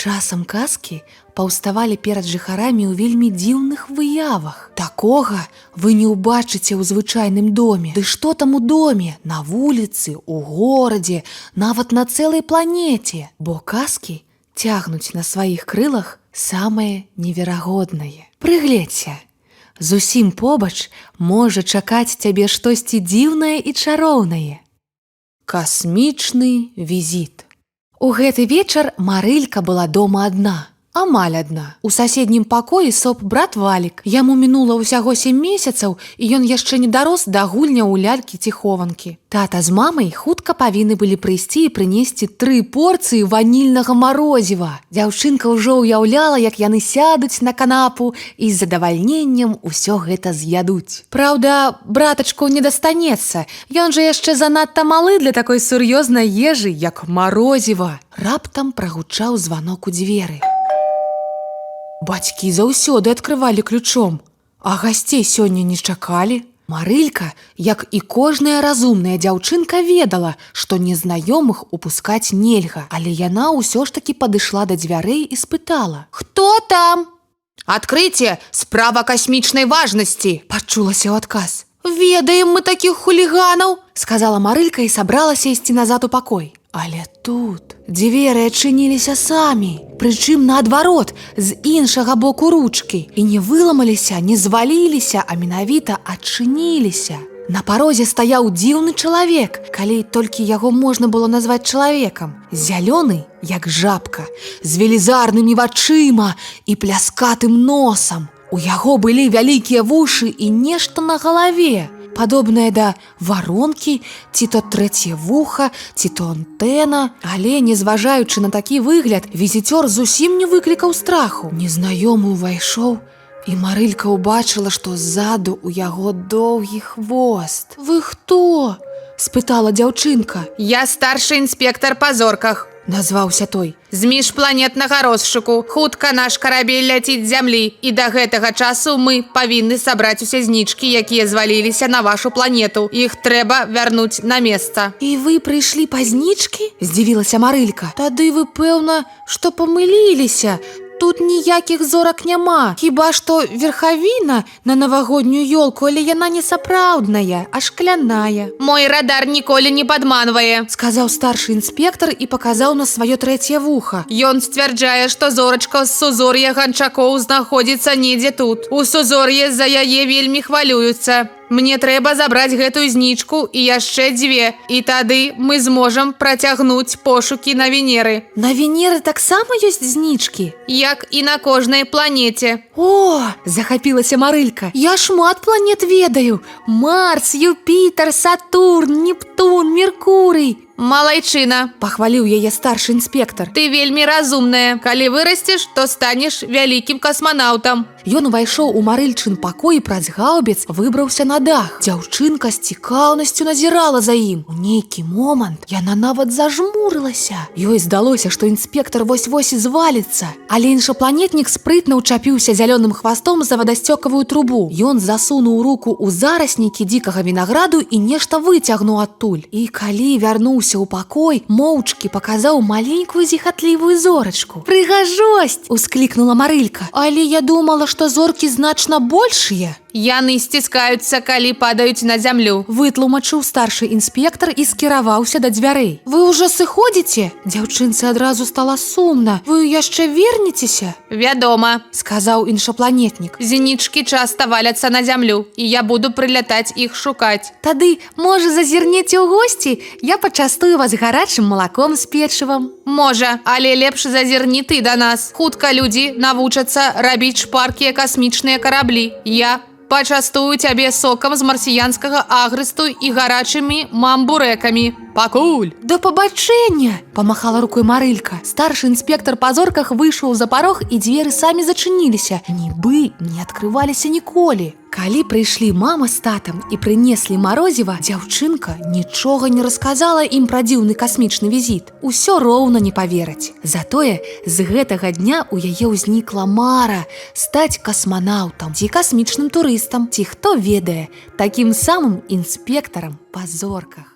Часам казкі паўставалі перад жыхарамі ў вельмі дзіўных выявах. Такога вы не ўбачыце ў звычайным доме. Ды што там у доме, на вуліцы, у горадзе, нават на цэлай планеце. Бо казкі цягнуць на сваіх крылах самае неверагоднае. Прыгледзься. Зусім побач можа чакаць цябе штосьці дзіўнае і чароўнае. Касмічны візіт. У гэты вечар Марылька была дома адна. Амаль адна. У суседнім пакоі соп брат Валік. Яму мінула ўсяго 7 месяцаў, і ён яшчэ не дарос да гульняў у лялькі ці хованкі. Тата з мамай хутка павінны былі прыйсці і прынесці тры порцыі ванільнага марозіва. Дзяўчынка ўжо ўяўляла, як яны сядуць на канапу і з задавальненнем усё гэта з'ядуць. Праўда, братачку не дастанецца. Ён жа яшчэ занадта малы для такой сур'ёзнай ежы, як марозіва. Раптам прагучаў званок у дзверы. Бацькі заўсёды адкрывалі ключом, а гасцей сёння не чакалі. Марылька, як і кожная разумная дзяўчынка, ведала, што незнаёмых упускаць нельга, але яна ўсё ж такі падышла да дзвярэй і спытала: « Хто там? Адкрыйце, справа касмічнай важнасці, пачулася ў адказ. Ведаем мы такіх хуліганаў, сказала Марылька і сабралася ісці назад у пакой. Але тут дзверы адчыніліся самі, прычым наадварот, з іншага боку ручкі, і не выламаліся, не зваліліся, а менавіта адчыніліся. На парозе стаяў дзіўны чалавек, калі толькі яго можна было назваць чалавекам. Зялёны, як жабка, з велізарнымі вачыма і пляскатым носам. У яго былі вялікія вушы і нешта на галаве, падобнае да варонкі, ці то трэцяе вуха, ці то антэна. Але, незважаючы на такі выгляд, візіцёр зусім не выклікаў страху. Незнаёмы ўвайшоў, і Марылька ўбачыла, што ззаду ў яго доўгі хвост. «Вы хто?» — спытала дзяўчынка. Я старшы інспектар па зорках. Назваўся той. З міжпланетнага розшуку. Хутка наш карабель ляціць з зямлі. І да гэтага часу мы павінны сабраць усе знічкі, якія зваліліся на вашу планету. Іх трэба вярнуць на месца. «І вы прыйшлі па знічкі?» — здзівілася Марылька. «Тады вы, пэўна, што памыліліся. Тут ніякіх зорак няма. Хіба што верхавіна на навагоднюю ёлку, але яна не сапраўдная, а шкляная». Мой радар ніколі не падманвае. Сказаў старшы інспектар і паказаў на сваё трэцяе вуха. Ён сцвярджае, што зорачка з сузор'я Ганчакоў знаходзіцца недзе тут. У сузор'е за яе вельмі хвалююцца. Мне трэба забраць гэтую знічку і яшчэ дзве. І тады мы зможам працягнуць пошукі на Венеры. На Венеры таксама ёсць знічкі? Як і на кожнай планеце. О, захапілася Марылька. Я шмат планет ведаю. Марс, Юпітер, Сатурн, Нептун, Меркурый. Малайчына, пахваліў яе старшы інспектар. Ты вельмі разумная. Калі вырасцеш, то станеш вялікім касманаўтам. Ён увайшоў у Марыльчын пакой і праз гаўбец выбраўся на дах. Дзяўчынка з цікаўнасцю назірала за ім. У нейкі момант яна нават зажмурылася. Ёй здалося, што інспектар вось-вось і зваліцца. Але іншапланетнік спрытна ўчапіўся зялёным хвастом за вадасцёкавую трубу. Ён засунуў руку ў зараснікі дзікага вінаграду і нешта выцягнуў адтуль. І калі вярнуўся ў пакой, моўчкі паказаў маленькую зіхатлівую зорачку. «Прыгажосць!» — усклікнула Марылька. «Але я думала, што зоркі значна большыя». Яны сціскаюцца, калі падаюць на зямлю. Вытлумачыў старшы інспектар і скіраваўся да дзвярэй. «Вы ўжо сыходзіце?» Дзяўчынцы адразу стала сумна. «Вы яшчэ вернецеся?» Вядома, сказаў іншапланетнік. Знічкі часта валяцца на зямлю, і я буду прылятаць іх шукаць. Тады, можа, зазірнеце ў госці, я пачастую вас гарачым малаком з печывам. Можа, але лепш зазірні ты да нас. Хутка людзі навучацца рабіць шпаркія касмічныя караблі. Я пачастую цябе сокам з марсіянскага агрысту і гарачымі мамбурэкамі. Пакуль! «Да пабачэння!» — памахала рукой Марылька. Старшы інспектар па зорках выйшаў за парог, і дзверы самі зачыніліся, нібы не адкрываліся ніколі. Калі прыйшлі мама з татам і прынеслі марозіва, дзяўчынка нічога не расказала ім пра дзіўны касмічны візіт. Усё роўна не павераць. Затое з гэтага дня у яе ўзнікла мара стаць касманаўтам ці касмічным турыстам, ці, хто ведае, такім самым інспектарам па зорках.